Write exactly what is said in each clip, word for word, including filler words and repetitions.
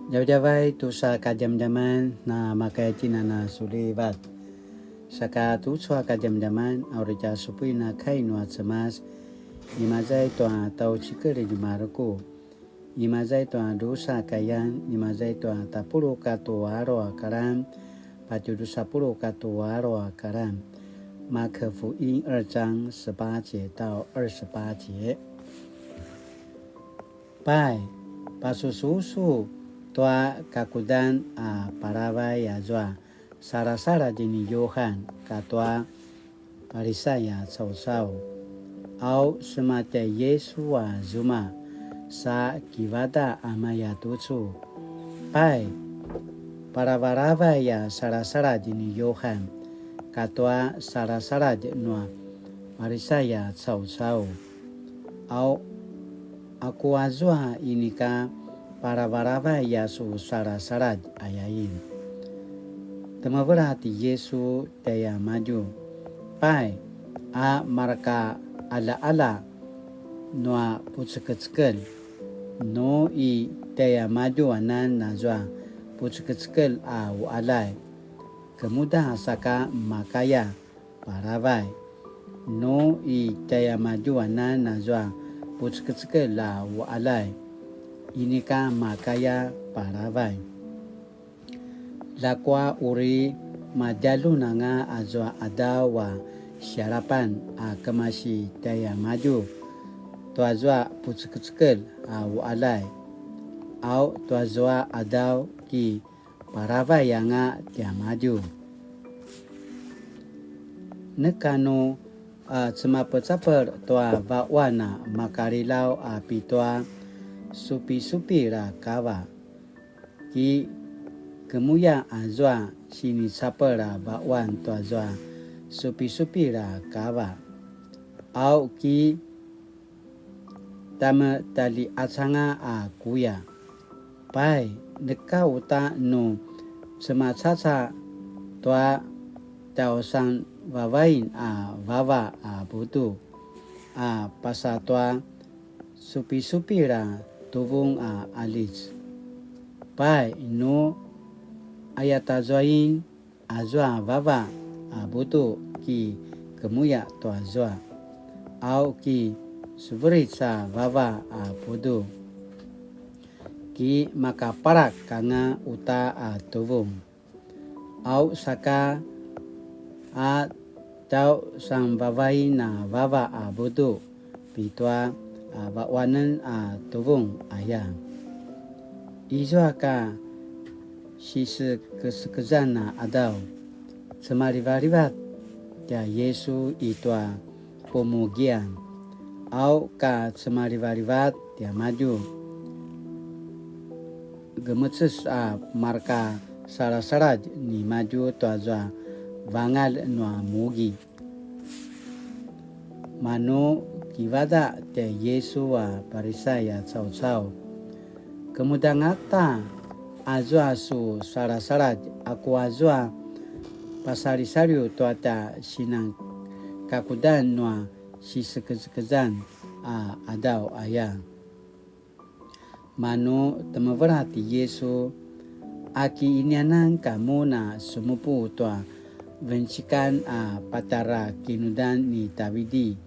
Djavadjavay tusa kadjamadjaman na makaya tjinana sulivat. Saka tucu a kadjamadjaman a uri tja supuin a kai nua Cemas, imaza i tua tjaucikel i Mareku, imaza i tua drusa kayan, imaza i tua tapuluq katua alu a karan, patje drusa puluq katua alu a karan. 馬可福音二章十八節到二十八節。 Pai, pasususu tua kakudan a palavay azua salasaladj ni Yuhan katua Parisai a caucau. Au sema tjai Yisu a zuma, sa kivadaq a maya tucu. Pai, palavalavay a salasaladj ni Yuhan katua salasaladj nua Parisai a caucau. Au, aku azua inika palavalavay a su salasaladj, ayain. Temevela ti Yisu tjaiamadju, pai, a mareka qaljaqalja nua pucekecekelj, nu i tjaiamadju anan azua pucekecekelj a uqaljay, kemuda saka makaya palavay. Nu i tjaiamadju anan azua pucekecekelj a uqaljay, inika makaya palavay. Ljakua uri madjaljun anga azua qadaw a sialapan a kemasi tjaiamadju tuazua pucekecekelj a uqaljay, au tuazua qadaw ki palavay anga tiamadju. Neka nu a cemapecapel tua vaquan a makalilaw a pitua supisupil a kava, ki kemuya azua sinicapel a vaquan tuazua supisupil a kava, au ki tametaliqacanga a kuya. Pai, neka uta nu cemacaca tua tjausanvavain a vava a budu a pasa tua supisupil a tuvung a qalic. Pai, nu ayatazuain azua vava a budu ki kemuya tuazua, au ki severic a vava a budu, ki makapalak anga uta a tuvung, au saka a tjausanvavain a vava a budu pitua a vaquanen a tuvung aya. Izua ka sisekesekezan a qadaw, cemalivalivat tjai Yisu i tua pumugian, au ka cemalivalivat tiamadju, gemeces a mareka salasaladj nimadju tuazua vangalj nua mugi. Manu kivadaq tjai Yisu a Parisai a caucau, kemuda angata azua su salasaladj, aku azua pasalisaliw tua tja sinan kakudan nua sisekesekezan a qadaw aya. Manu temevela ti Yisu, a ki inianan kamu na semupu tua vencikan a patjara kinudan ni Tavidi,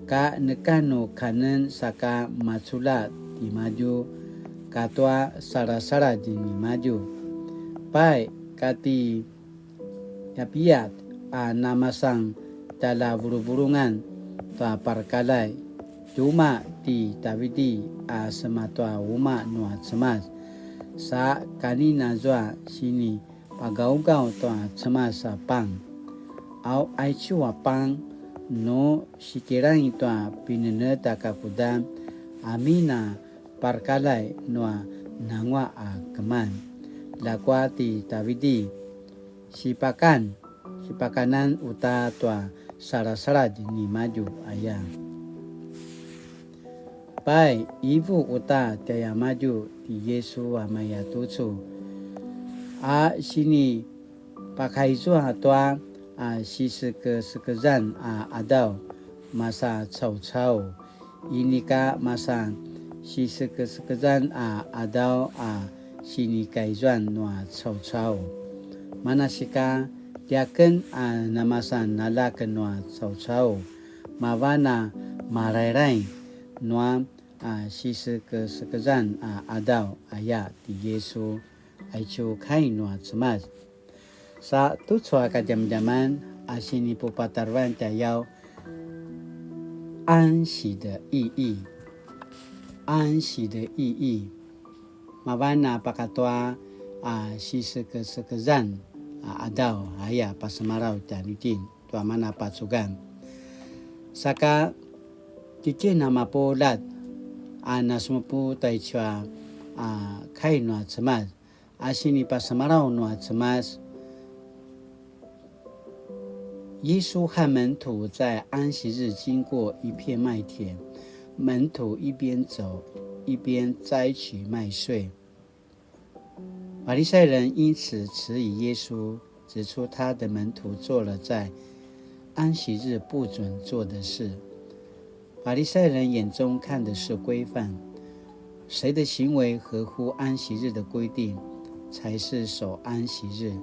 ka neka nu kanen saka maculja timadju katua salasaladj nimadju. Pai, kati Yapiyat a namasan tjaljavuluvulungan tua parakaljai, tjumaq ti Tavidi a sema tua umaq nua Cemas, sa kanin azua sinipagaugaw tua Cemas a pang. Au aicu a pang, nu sikilaing tua pinenetj a kakudan, amin a parakaljai nua nanguaq a keman. Ljakua ti Tavidi, sipakan, sipakanan uta tua salasaladj nimadju aya. Pai, ivu uta tjaiamadju ti Yisu a maya tucu, a sinipakaizua tua a sisekesekezan a qadaw masa caucau, inika masa sisekesekezan a qadaw a sinikaizuan nua caucau. Manasika, tiaken a namasan aljak nua caucau, mavan a marairaing nua a sisekesekezan a qadaw aya ti Yisu, aicu kai nua Cemas. Sa tucu a kadjamadjaman a sinipupatarevan tjayaw, 安息的意义, 安息的意义. Mavan a pakatua a sisekesekezan a qadaw aya pasemalaw tjanuitjen tua mana pacugan. Saka titjen a mapuljat a nasemupu taicu a kai nua Cemas, a sinipasemalaw nua Cemas. 耶稣和门徒在安息日经过一片麦田，门徒一边走一边摘取麦穗。法利赛人因此质疑耶稣，指出他的门徒做了在安息日不准做的事。法利赛人眼中看的是规范，谁的行为合乎安息日的规定，才是守安息日。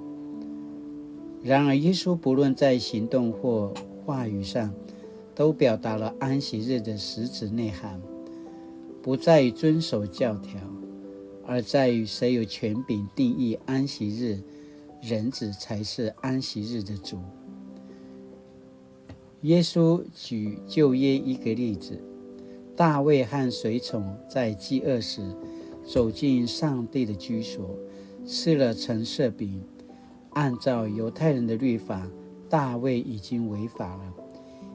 然而，耶稣不论在行动或话语上，都表达了安息日的实质内涵，不在于遵守教条，而在于谁有权柄定义安息日，人子才是安息日的主。耶稣举旧约一个例子，大卫和随从在饥饿时走进上帝的居所，吃了陈设饼，按照犹太人的律法，大卫已经违法了，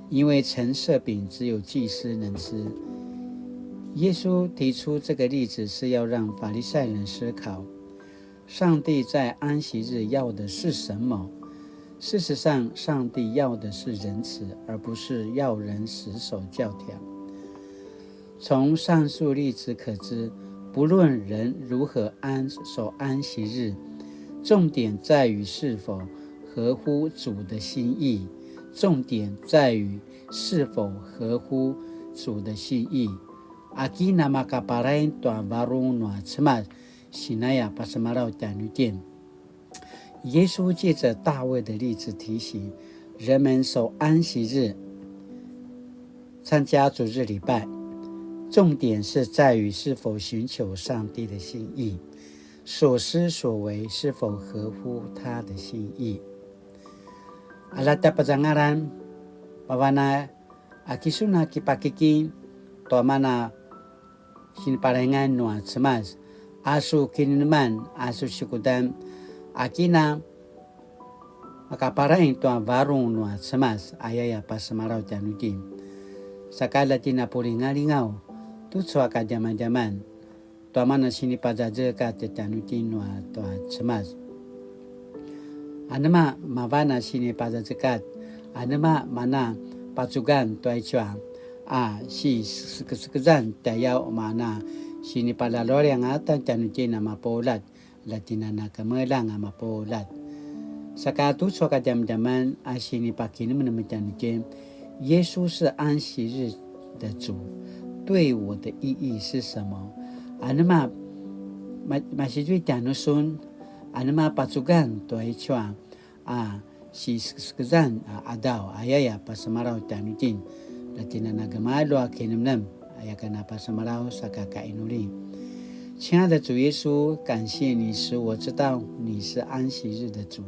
因为陈设饼只有祭司能吃。耶稣提出这个例子是要让法利赛人思考，上帝在安息日要的是什么？事实上，上帝要的是仁慈，而不是要人死守教条。从上述例子可知，不论人如何安守安息日，重点在于是否合乎主的心意，重点在于是否合乎主的心意。Aki namakapalain tua varung nua Cemas, sinaya pasemalaw tjanuitjen. 耶稣借着大卫的例子提醒人们守安息日，参加主日礼拜，重点是在于是否寻求上帝的心意，所思所为是否合乎他的心意。Alatapazangalan, pavana a kisun a kipakiking tua mana sinipalaingan nua Cemas, a su kinemeneman, a su sikudan, aki namakapalaing tua varung nua Cemas, ayaya pasemalaw tjanuitjen. Saka la tjen a pulingalingaw, tucu a kadjamadjaman, tua mana sinipazazekatj tjanuitjen nua tua Cemas. Anema mavan a sinipazazekatj, anema mana pacugan tua icu a, a sisekesekezan tjayaw mana sinipalalualiangata tjanuitjen a mapuljat, la tjen a na kemeljang a mapuljat. Saka tucu a kadjamadjaman a sinipakinemenem tjanuitjen, 耶稣是安息日的主，对我的意义是什么？Anema ma-, masizui tjanusun, anema pacugan tua icu a, a sisekesekezan a qadaw, ayaya pasemalaw tjanuitjen, la tjen a na gemalju a kinemenem, aya ken a pasemalaw saka kainuli. 亲爱的主耶稣，感谢你使我知道你是安息日的主。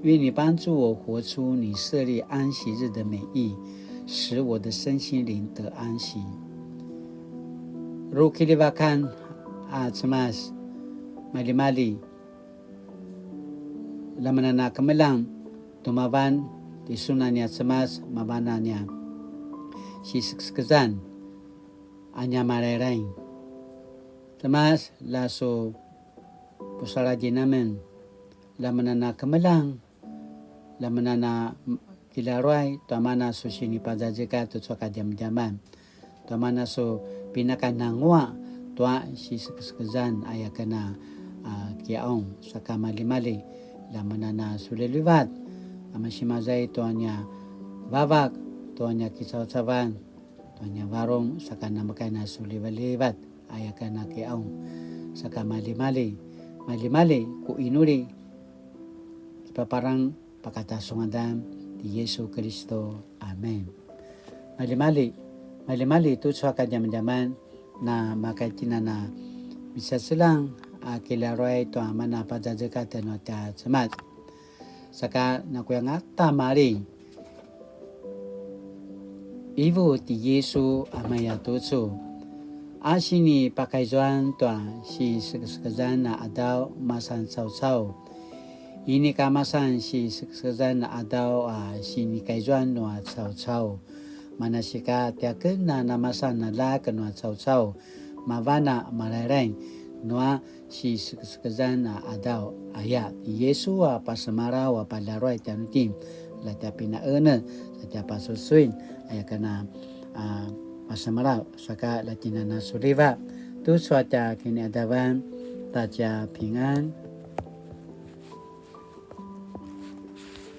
愿你帮助我活出你设立安息日的美意，使我的身心灵得安息。Rukilivakan a Cemas, malimali, la menana kemeljang, tumavan, tisun a nia Cemas, mavan a nia sisekesekezan, a nia malailai. Cemas, la su pusaladjin amen, la menana kemeljang, la menana kilaruay, tua mana su sinipazazekatj tucu a kadjamadjaman, tua mana su pinakanangua tua sisekesekezan aya ken a, a, kiaung, saka malimali, la menana sulilivat, a masimazay tua nia vavak, tua nia kicaucavan, tua nia varung, saka namakay na sulivalivat, aya ken a kiaung. saka maljimalji, maljimalji ku inuli, ipaparang pakata su ngadan ti Yesu Kiristu. Amen. Maljimalji, maljimalji tucu a kadjamadjaman na makaitinan a misaselang a kilaruay tua mana pazazekatan nua tja Cemas. Saka nakuyangata mali. Ivu ti Yesu a maya tucu. A sinipakaizuan tua sisekesekezan a adaw masan caucau. Inika masan sisekesekezan a adaw a sinikaizuan nua caucau. Manasika tiaken a namasan a lak nua caucau. Mavan a malailai nua sisekesekezan a adaw aya. Ti Yesu a pasemalaw a palaruay tjanuitjen, la tja pinaene, la tja pasusuin, aya kana a pasemalaw, saka la tjinana suliva. Tucu a tja kiniadavan, ta tja pingan.